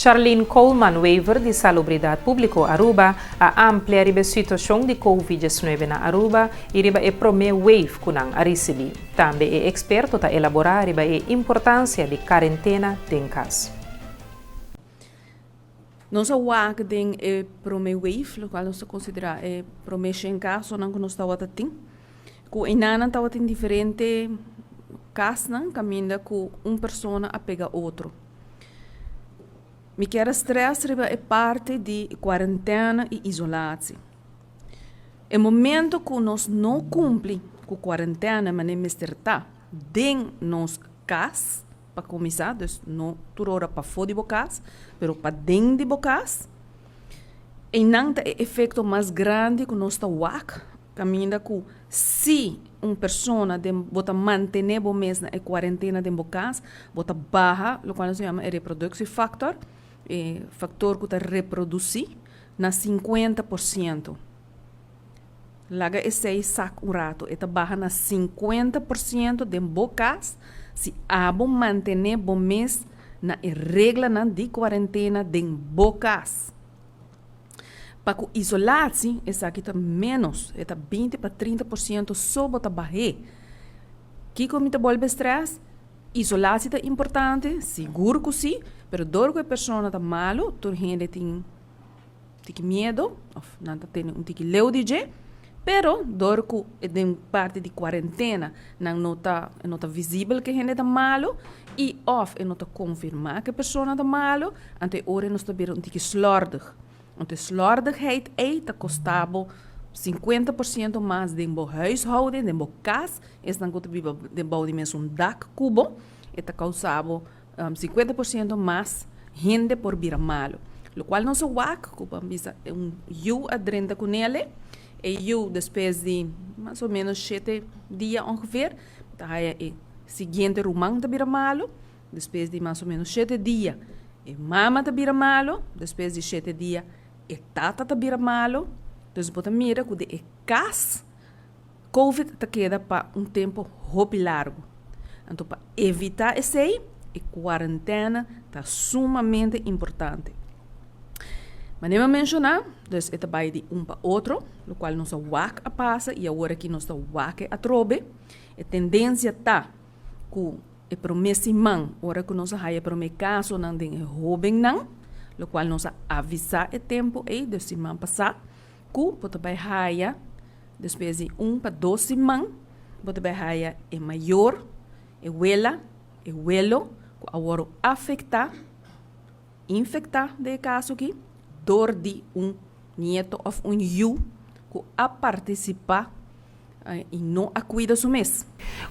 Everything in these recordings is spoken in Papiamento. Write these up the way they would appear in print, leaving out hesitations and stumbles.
Charlene Coleman Wever di Salubridad Publico Aruba a amplia riba e situacion di Covid-19 na Aruba y riba e prome wave cu nan a ricibi. Tambe e experto ta elabora riba e importancia di cuarentena den cas. Nos a wak den e prome wave, locual nos ta considera e prome 100 casonan cu nos tawata tin, cu enanan tawatin diferente casnan caminda cu un persona a pega otro. Mi kier a stress riba e parti di cuarentena y isolatie. E momento cu nos no cumpli cu cuarentena manera mester ta den nos cas, pa cuminsa, dus no tur ora pafo di bo cas, pero paden di bo cas, einan ta e efecto mas grandi cu nos ta wak, caminda cu si un persona den bo ta mantene bo mes na e cuarentena den bo cas, bo ta baha locual nos ta yama e reproductiefactor, e factor cu ta reproduci, na 50%. Laga esey sak un rato, e ta baha na 50% den bo cas si abo mantene bo mes na e reglanan di cuarentena den bo cas. Pa cu isolatie, esaki ta menos, e ta 20 pa 30% so bo ta bahe. Kico mi ta bolbe stress? Isolatie ta importante, sigur cu si, pero door cu e persona ta malo, tur hende tin tiki miedo, of nan ta tene un tiki leu di dje, pero door cu den parti di cuarentena nan no ta visibel cu hende ta malo y of e no ta confirma cu e persona ta malo, anto e ora nos ta bira un tiki slordig. Anto slordigheid ei ta costa bo 50% mas den bo huishouding, den bo cas, esnan cu ta biba den bou di mesun dak cu bo, e ta causa bo 50% mas hende por bira malo. Locual nos a wak, cu pa bisa un yiu a drenta cu nele, e yiu despues di mas o menos 7 dia ongeveer, ta haya e siguiente ruman ta bira malo, despues di mas o menos 7 dia, e mama ta bira malo, despues di 7 dia, e tata ta bira malo. Dus bo ta mira cu den e cas, COVID ta keda pa un tempo hopi largo. Anto pa evita esey, e cuarentena ta sumamente importante. Manera mi a menciona, dus e ta bay di un pa otro, locual nos a wak a pasa y awor aki nos ta wak atrobe. E tendencia ta cu e prome siman, ora cu nos a haya prome casonan den e hobennan, locual nos a avisa e tempo ey, dus siman pasa, cu bo ta bay haya despues di 1 pa 2 siman, bo ta bay haya e mayor, e wela, e welo, cu awor afecta, infecta den e caso aki, door di un nieto of un yiu cu a participa y no a cuida su mes.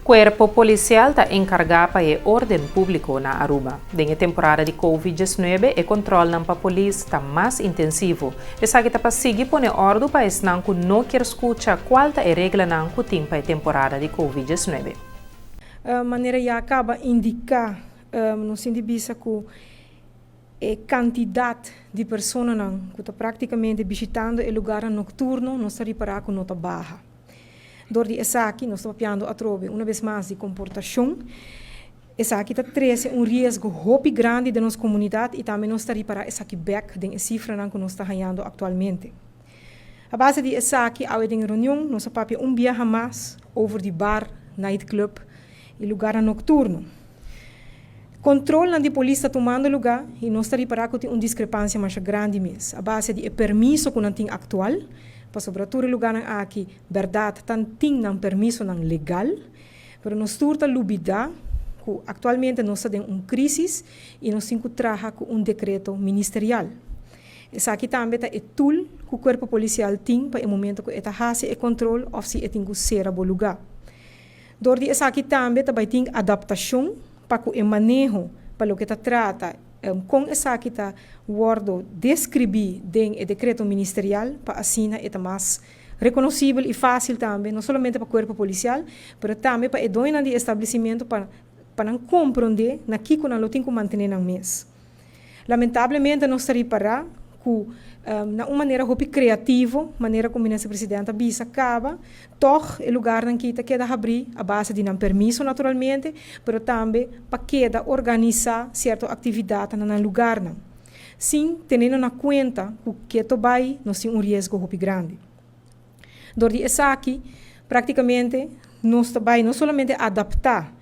Cuerpo Policial ta encarga pa e orden publico na Aruba. Den e temporada di COVID-19, e control pa polis ta mas intensivo. Esaki ta pa sigui pone orden pa esnan cu no kier scucha cual ta e reglanan cu tin pa e temporada di COVID-19. Manera ya a caba indica, nos tin di bisa cu e cantidad di personanan cu ta practicamente bishitando e lugar nocturno, nos ta ripara cu no ta baha. Door di esaki, nos ta papiando atrobe, un bes mas di comportacion. Esaki ta trece un riesgo hopi grandi den nos comunidad y tambe nos ta ripara esaki bek den e cifranan cu nos ta hayando actualmente. A base di esaki, awe den reunion, nos a papia un biaha mas over di bar, nightclub y lugar nocturno. Control di polis ta tumando lugar y nos ta ripara cu tin un discrepancia mas grandi mes. A base di permiso cu nan tin actual, pasobra tur lugar aki, berdad, nan tin nan permisonan legal, pero nos tur ta lubida cu actualmente nos ta den un crisis y nos tin cu traha cu un decreto ministerial. Esaki tambe ta e tool cu cuerpo policial tin pa e momento cu e ta haci e control of si e tin cu cera bo lugar. Door di esaki tambe tambe tin adaptacion pa cu e maneho pa loke ta trata con esaki ta wordo describi den e decreto ministerial pa asina e ta mas reconocibel y facil tambe, no solamente pa cuerpo policial, pero tambe pa e doño di establecimento pa nan comprende na kico nan lo tin cu mantene nan mes. Lamentablemente nos ta ripara cu na un manera hopi creativo, manera cu minister presidente a bisa caba, toch e lugarnan aki ta keda habri a base di nan permiso naturalmente, pero tambe pa keda organisa cierto actividad na nan lugarnan. Sin teniendo na cuenta cu keto bay nos tin un riesgo hopi grandi. Door di esaki, practicamente nos ta bay no solamente adapta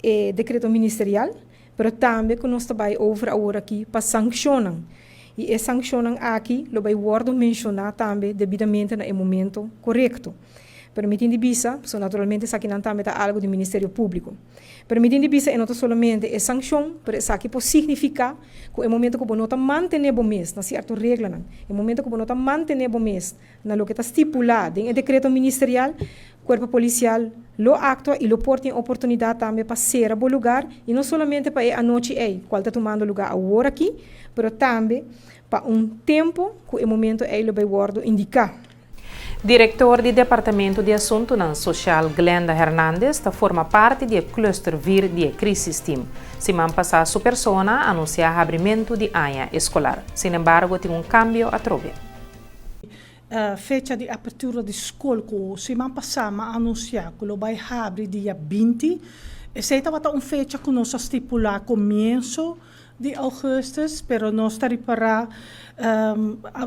e decreto ministerial, pero tambe cu nos ta bay over awor aki pa sanccionnan. Y e sanccionnan aki lo bay wordo menciona tambe debidamente na e momento corecto. Pero mi tin di bisa, so naturalmente esakinan tambe ta algo di Ministerio Publico. Pero mi tin di bisa e no ta solamente e sanccion, pero esaki por significa cu e momento cu bo no ta mantene bo mes na cierto reglanan, e momento cu bo no ta mantene bo mes na loke ta stipula den e decreto ministerial, Cuerpo Policial lo actua y lo por tin oportunidad tambe pa cera bo lugar y no solamente pa e anochi ey, cual ta tumando lugar awor aki, pero tambe pa un tempo cu e momento ey lo bay wordo indica. Director di Departamento di Asuntonan Social Glenda Hernandez ta forma parti di e cluster 4 di e crisis team. Siman pasa su persona a anuncia habrimento di aña escolar. Sin embargo, tin un cambio atrobe. Fecha di apertura di scol cu siman pasa m'a anuncia cu lo bay habri dia 20. Esey tabata un fecha cu nos a stipula comienso di augustus, pero nos ta ripara,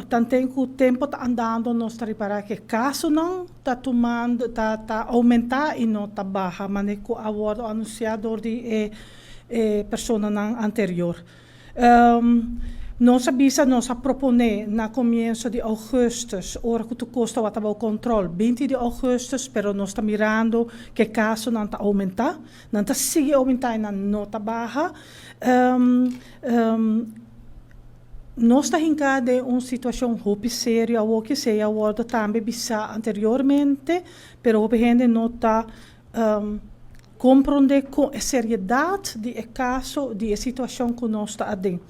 tanten cu tempo ta andando, nos ta ripara cu casonan ta tumando, ta aumenta y no ta baha, manera cu a wordo anuncia door di e personanan anterior. Nos a bisa, nos a propone na comienso di augustus, ora cu tur cos tabata bou control, 20 di augustus, pero nos ta mirando cu e casonan ta aumenta, nan ta sigui aumenta y nan no ta baha. Nos ta hinca den un situacion hopi serio awor cu esey a wordo tambe bisa anteriormente, pero hopi hende no ta comprende con e seriedad di e caso, di e situacion cu nos ta aden.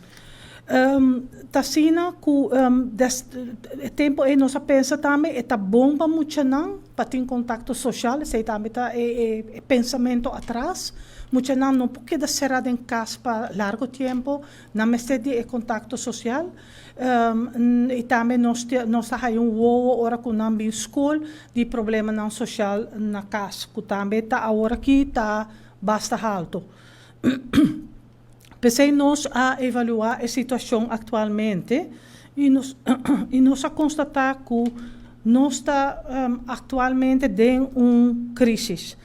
Ta asina cu e tempo ey nos a pensa tambe e ta bon pa muchanan pa tin contacto social, esey tambe ta e pensamento atras. Muchanan no por keda cera den cas pa largo tiempo, nan mester di e contacto social. Y tambe nos ta haya un wowo ora cu nan bin school di problemanan social na cas, cu tambe ta awor aki ta basta halto. P'esey nos a evalua e situacion actualmente y nos a constata cu nos ta actualmente den un crisis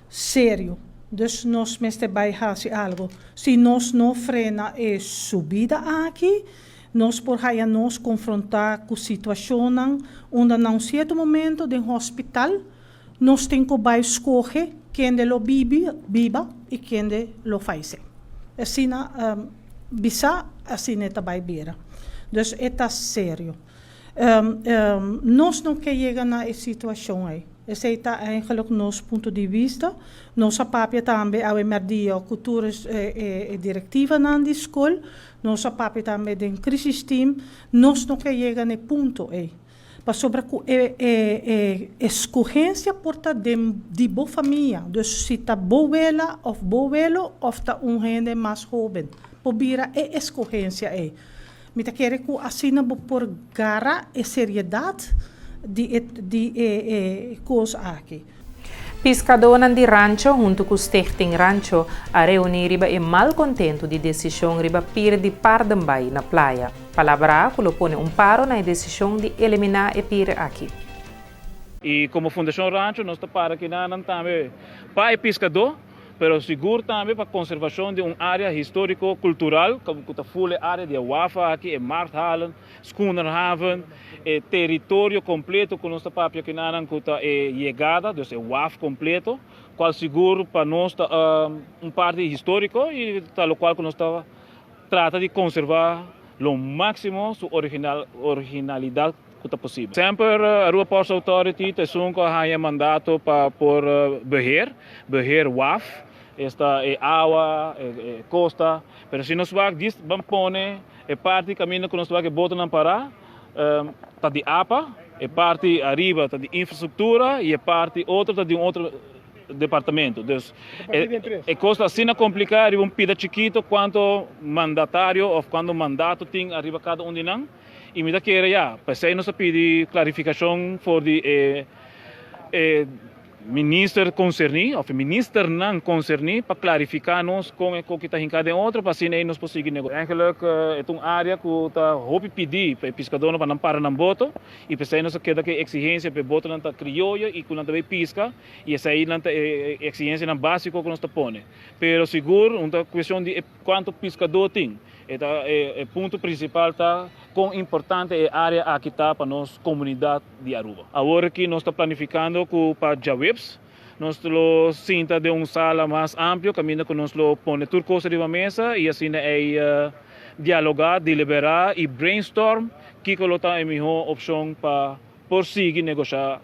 serio. Dus nos mester bay haci algo. Si nos no frena e subida aki, nos por haya nos confronta cu situacionnan unda na un cierto momento den hospital nos tin cu bay scoge kende lo biba y kende lo fayece. Asina, bisa asina ta bay bira. Dus e ta serio. Nos no kier yega na e situacion ey. Esey ta eigenlijk nos punto di vista. Nos a papia tambe awe merdia cu tur e directivanan di scol. Nos a papia tambe den crisis team. Nos no kier yega na e punto ey. Pasobra cu e escogencia por ta di bo famia. Dus si ta bo wela of bo welo of ta un hende mas hoben, por bira e escogencia ey. Mi ta kere cu asina bo por gara e seriedad di e cos aki. Piscadornan di Rancho hunto cu Stichting Rancho a reuni riba e malcontento di decision riba pier di Paardenbaai na Playa. Palabra cu lo pone un paro na decision di elimina e pier aki. Y como Fundacion Rancho, nos ta para aki tambe pa e piscador, pero sigur tambe pa conservacion di un area historico cultural, cu ta full area di waf aki, e Markthallen, Schoonerhaven, e teritorio completo cu nos ta papia aki cu ta e yegada, dus e waf completo, cual sigur pa nos ta un parti historico y tal cual cu nos ta trata di conserva lo maximo su originalidad cu ta posibel. Semper Aruba Ports Authority ta esun cu a mandato pa por beheer waf, esta e awa, e costa, pero si nos wak dis ban pone e parti caminda cu nos wak e botonan para, ta di APA, e parti ariba ta di infrastructura y e parti otro ta di un otro departamento. Dus e cos ta asina complica riba un pida chikito cuanto mandatario of cuanto mandato tin ariba cada un di nan. Y mi ta kere ya, p'esey nos a pidi clarificacion for di e Minister konserní òf e ministernan konserní pa klarifiká nos kon e koki ta hinká den otro pa asina ei nos por sigui negoshá. Eigenlijk e ta un área ku ta hopi pidí pa e piskadónan pa nan para nan boto i p'esei nos a keda ku e eksigensia pa e botonan ta krioyo i ku nan ta bai piska i esei nan ta e eksigensianan básiko ku nos ta pone. Pero sigur un ta kuestion di e kuantu piskadó tin. E ta e punto prinsipal ta kon importante e área aki ta pa nos komunidat di Aruba. Awor aki nos ta planificando cu pa djaweps nos lo sinta den un sala mas amplio caminda cu nos lo pone tur cos riba mesa y asina ey dialoga, delibera y brainstorm kico lo ta e miho opcion pa por sigui negosha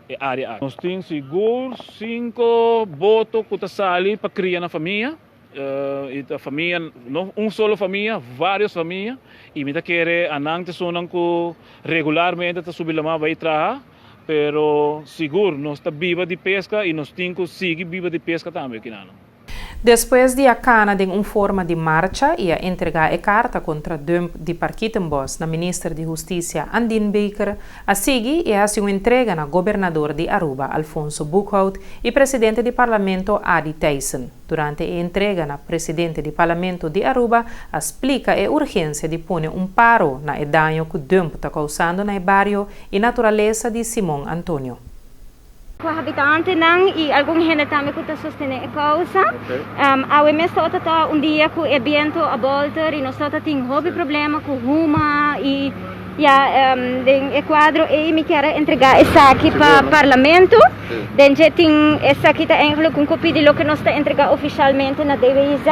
e area aki. Nos tin sigur cinco boto cu ta sali pa cria na famia. E ta famia, no un solo famia, varios famia, y mi ta kere anan ta esunnan cu regularmente ta subi lama bay traha, pero sigur nos ta biba di pesca y nos tin cu sigui biba di pesca tambe kinanan. Despues di a cana den un forma di marcha y a entrega e carta contra dump di Parkietenbos na Minister di Husticia Andin Bikker, A sigui i a hasi un entrega na Gobernador di Aruba, Alfonso Boekhoudt, i Presidente di Parlamento, Adi Thijssen. Durante e entrega na Presidente di Parlamento di Aruba a splika e urgensia di pone un paro na e daño ku dump ta kousando na e bario i naturalesa di Simon Antonio. Ku habitantenan i algun hende tambe ku ta sostené e kousa. Awe mes tabata ta un dia ku e bientu a bolter i nos tabata tin hopi problema ku huma i ya den e kuadro ei mi kier a entregá esaki pa parlamento. Den dje tin esaki ta eigenlijk un kopia di loke nos ta entregá ofishalmente na DWIZ.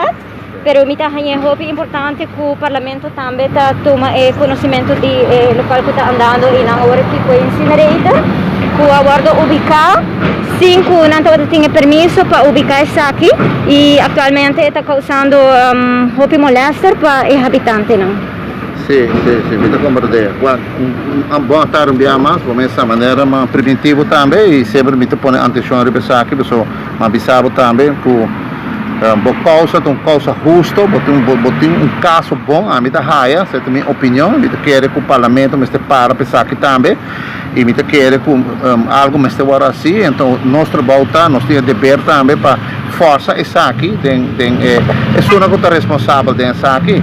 Pero mi ta hañ'é hopi importante ku parlamento tambe ta tuma e konosimentu di e lokual ku ta andando i nan awor aki ku e incinerator ku a wòrdu ubiká sin ku nan tabata tin e permiso pa ubiká esaki i aktualmente e ta kousando hopi molèster pa e habitantenan. Si, si, si, mi ta komprendé. Bon, bon atardi un biaha mas, bo mester manera mas primitivo tambe i semper mi ta pone antenshon riba esaki pasobra mi a bisa bo tambe ku Bo causa ta un causa husto, bo tin bo tin un caso bon, ami ta haya, esei ta mi opinion, mi ta kere cu parlamento mester para pa esaki tambe y mi ta kere cu algo mester worde haci, enton nos trabou ta, nos tin e deber tambe pa forsa esaki den den e esunnan cu ta responsabel den esaki,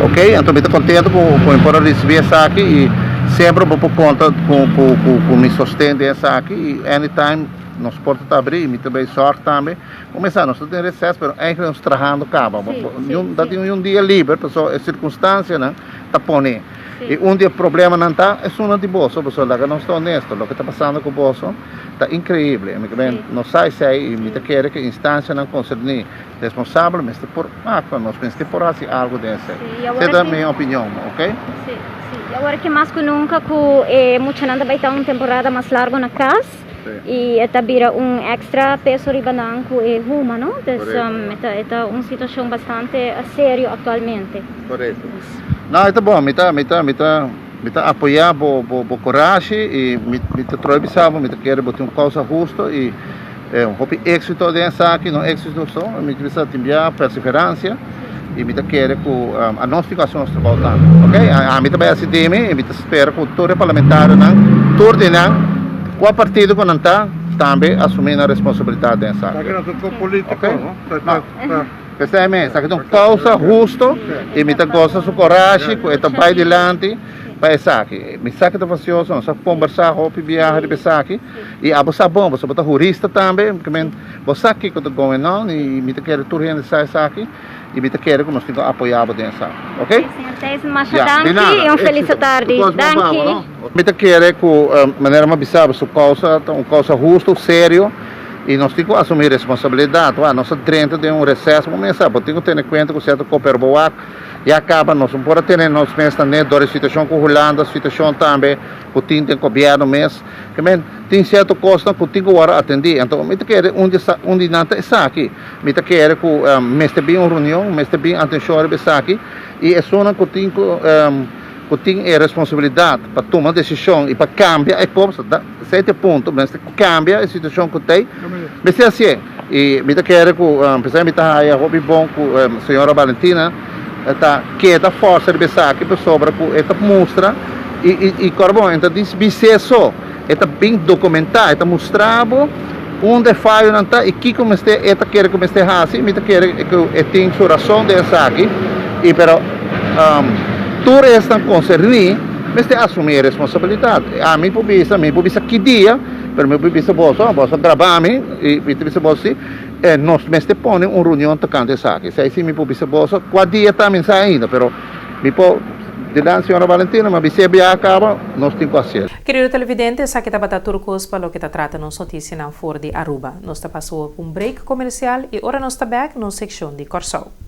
ok, enton mi ta contento cu cu mi por a ricibi esaki y semper bo por conta cu cu cu mi sosten den esaki y anytime nos porta ta abri y mi ta bay zorg tambe. Kuminsá, nos ta den reces, pero eigenlijk nos trahando kaba. Ta tin un dia liber, pasobra e sirkunstansianan ta pone. I un di e problemanan ta esunnan di boso, pasobra laga nos ta honesto, loke ta pasando ku boso ta inkreibel. Mi ke men, nos sa esei i mi ta kere ku instansianan konserní responsabel mester por aktua, nos mester por hasi algu den esei. Esei ta mi opinion, oke? Sí, sí. I awor ke mas ku nunka ku e muchanan ta bai ta un temporada mas largu na kas. Y e ta bira un extra peso riba nan cu e huma, no? Dus e ta un situacion bastante serio actualmente. Correcto. No, e ta bon. Mi ta, mi ta, mi ta, mi ta apoya bo, bo, bo corashi y mi, mi ta troe bisa bo, mi ta kere bo tin un causa husto y hopi exito den esaki, no exito so, mi ta bisa tin bia perseverancia y mi ta kere cu anos tin cu haci nos trabao tambe, ok? Ami ta bay haci di mi y mi ta spera cu tur e parlamentarionan, tur di nan, Cua partido cu nan ta, tambe asumi nan responsabilidad den esaki. Esaki no ta un politico, no? No. P'esei mes, esaki ta un causa husto y mi ta goza su corashi cu e ta bay dilanti pa esaki. Mi sa cu ta facioso, nos a combersa hopi biaha riba esaki y abo sa bon, pasobra bo ta hurista tambe, bo sa kico ta going on y mi ta kere tur hende sa esaki. Y mi ta kere cu nos tin cu apoya bo den esaki. Ok? Señor Thijssen, masha danki y un feliz atardi. Danki. Mi ta kere cu manera mi a bisa bo, su causa ta un causa husto, serio y nos tin cu asumi responsabilidad. Wak, nos a drenta den un receso, bo mester sa, bo tin cu tene cuenta cu cierto coper bo wak ya caba, nos no por a tene nos mes ta net door e situacion cu Hulanda, situacion tambe cu tin den gobierno mes. Ke men, tin cierto cosnan cu tin cu worde atendi. Anto mi ta kere un di un di nan ta esaki. Mi ta kere ku mester bin un reunion, mester bin atenshon riba esaki i esunnan ku tin ku ku tin e responsabilidat pa tuma desishon i pa kambia e kos, esei ta e punto, mester kambia e situashon ku t'ei, mester hasié. I mi ta kere ku p'esei mi ta haya hopi bon ku señora Valentina ta keda fòrsa riba esaki pasobra ku e ta mustra i i i kòrda bon e ta bis'é so, e ta bin dokumentá, e ta mustra bo. Unda e fayonan ta i kiko mester e ta kere ku mester hasi. Mi ta kere ku e tin su rason den esaki i pero tur esnan konserní mester asumí e responsabilidat. Ami por bisa, mi por bisa ki dia, pero mi por bisa boso, boso a graba mi i mi ta bisa boso si nos mester pone un reunion tokante esaki. Esei si mi por bisa boso, kua dia ta mi no sa ainda, pero mi por dilanti señora Valentina, mi a bis'é biaha kaba, nos tin ku hasiel. Kerido televidente, esaki tabata tur kos pa loke ta trata nos notisianan for di Aruba. Nos ta pasa awor pa un break komersial i ora nos ta bèk nos sekshon di Kòrsou.